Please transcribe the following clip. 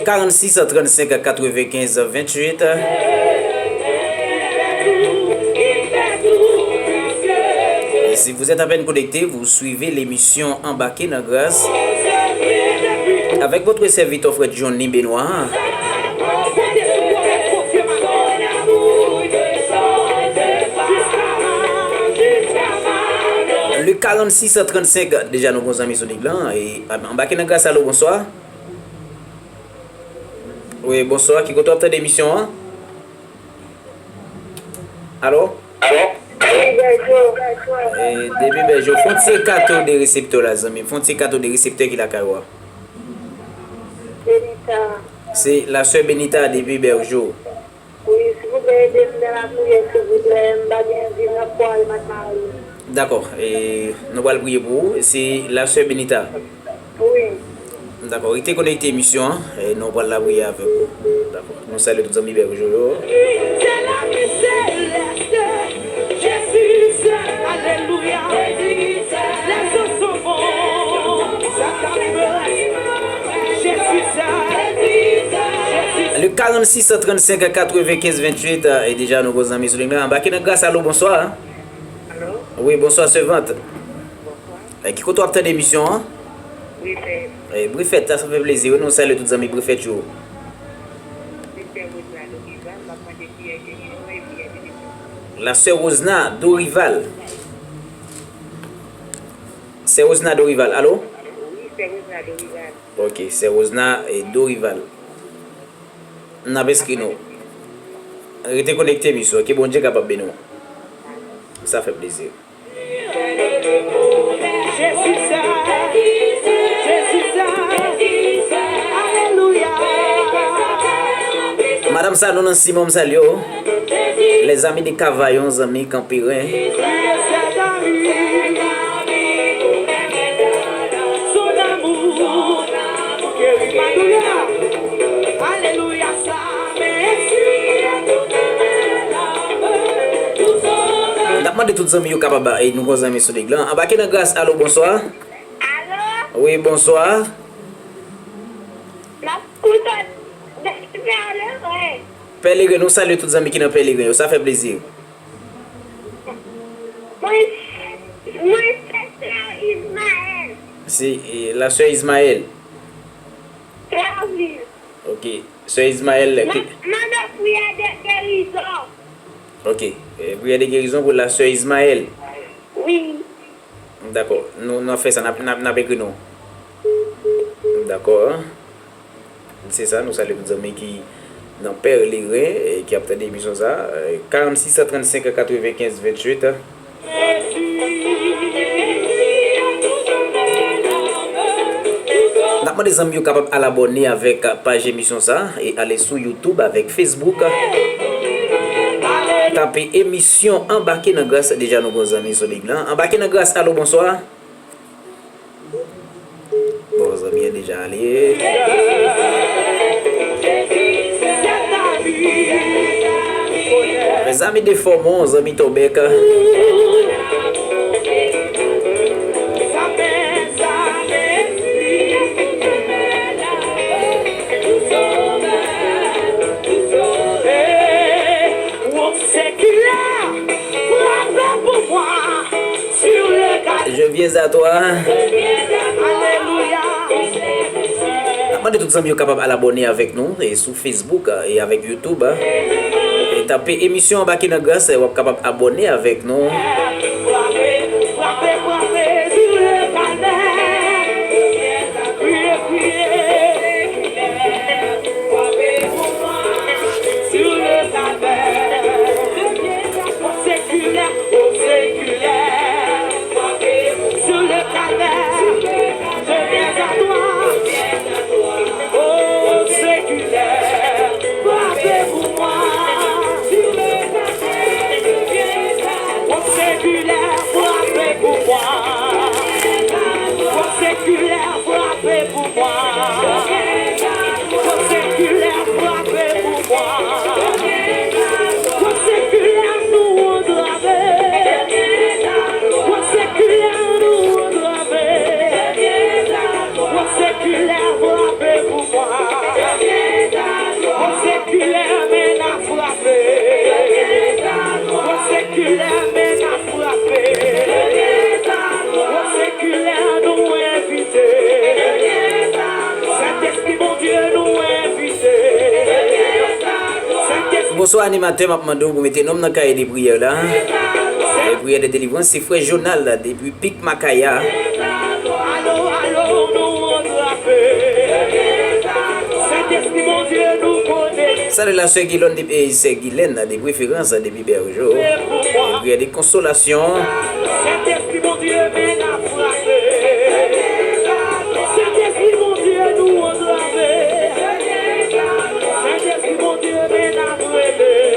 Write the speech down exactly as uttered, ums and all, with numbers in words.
Karannsis trannsenk katrevenkenz venntuit. Si vous êtes à peine connecté, vous suivez l'émission Anbake nan Gras avec votre serviteur frè Johnny Benoît. Le karannsis trannsenk, deja nou gon zanmi sou lig lan. E, Anbake nan Gras, alo, bonswa. Wi, bonswa, ki kote w ap tande emisyon an? Alo? Wi, Bèjo. E, depi Bèjo, fon ti kato de reseptè la, zanmi. Fon ti kato de reseptè ki lakay ou a. Benita. Se la sè Benita depi Bèjo. Wi, silvouplè, ede m nan lapriyè, silvouplè. M pa gen vi, m ap pwale m ak mari m. Dakò, e, nou pral priye pou ou. Se la sè Benita. Wi. Dakò, rete konekte emisyon an, e nou pral lapriyè avèk ou. Dakò, nou salye tout zanmi Bèjo yo. Se la vie céleste, Jésus, alléluia. Les eaux sont bonnes, ça t'arrivera. Jésus, Jésus. Le karannsis trannsenk katrevenkenz venntuit, e deja nou gon zanmi sou lig lan. Anbake nan Gras, alo, bonswa. Alo? Wi, bonswa, sèvant. Bonswa. E, ki kote w ap tande emisyon an? Brifèt. E, Brifèt, sa, sa fè plezi, wi, nou salye tout zanmi Brifèt yo. Se sè Rosna Dorival, m ap mande priyè gerizon e priyè benediksyon. La sè Rosna Dorival. Sè Rosna Dorival, alo? Wi, sè Rosna Dorival. Ok, sè Rosna e Dorival. N ap enskri nou. Rete konekte, misye. Ke Bondye kapab beni w. Sa fè plezi. Jezi sa, Jezi sa, alelouya. Madanm Sanon nan Simon, m salye w. Les amis de Cavaillon, zanmi Kanperen. Son amour guérit ma douleur. Alelouya sa. N ap mande tout zanmi yo kapab, e, nou gon zanmi sou lig lan. Anbake nan Gras, alo, bonswa. Alo? Wi, bonswa. N ap koute w depi Pèleren. Pèleren, nou salye tout zanmi ki nan Pèleren yo, sa fè plezi. Mwen, mwen se sè Ismaël. Se, e, la sè Ismaël. Trè wi. Ok. Sè Ismaël, m ap mande priyè de gerizon. Ok. E, priyè de gerizon pou la sè Ismaël. Wi. Dakò. Nou, nou ap fè sa, n ap, n ap, n ap ekri nou. Dakò. Se sa, nou salye tout zanmi ki nan Pèleren, e, ki ap tande emisyon sa. E, karannsis trannsenk katrevenkenz venntuit. N ap mande zanmi yo kapab al abòne avèk paj emisyon sa e ale sou YouTube avèk Facebook. Tape emisyon Anbake nan Gras, deja nou gon zanmi sou lig lan. Anbake nan Gras, alo, bonswa. Bon, zanmi an deja ale. Mezanmi de Fòmon, zanmi Tòbèk. Je viens à toi. Alelouya. N ap mande tout zanmi yo kapab al abòne avèk nou, e, sou Facebook, e, avèk YouTube, e. E tape emisyon Anbake nan Gras, e, w ap kapab abòne avèk nou. Sur le calvaire, au séculaire, au séculaire. Sur le calvaire, je viens à toi. Au séculaire, frappez pour moi. Au séculaire, frappez pour moi. Au séculaire, frappez pour moi. Au séculaire, frappez pour moi. Au séculaire, nou antrave. Au séculaire, nou antrave. Au séculaire, frappez pour moi. Bonswa animatè, m ap mande w pou mete non m nan kaye de priyè la. Kaye priyè de delivrans, se frè Jonal la depi Pik Makaya. Salut la sè Gilòn depi, sè Gilèn la de preferans depi Bèjo. Kaye priyè de konsolasyon.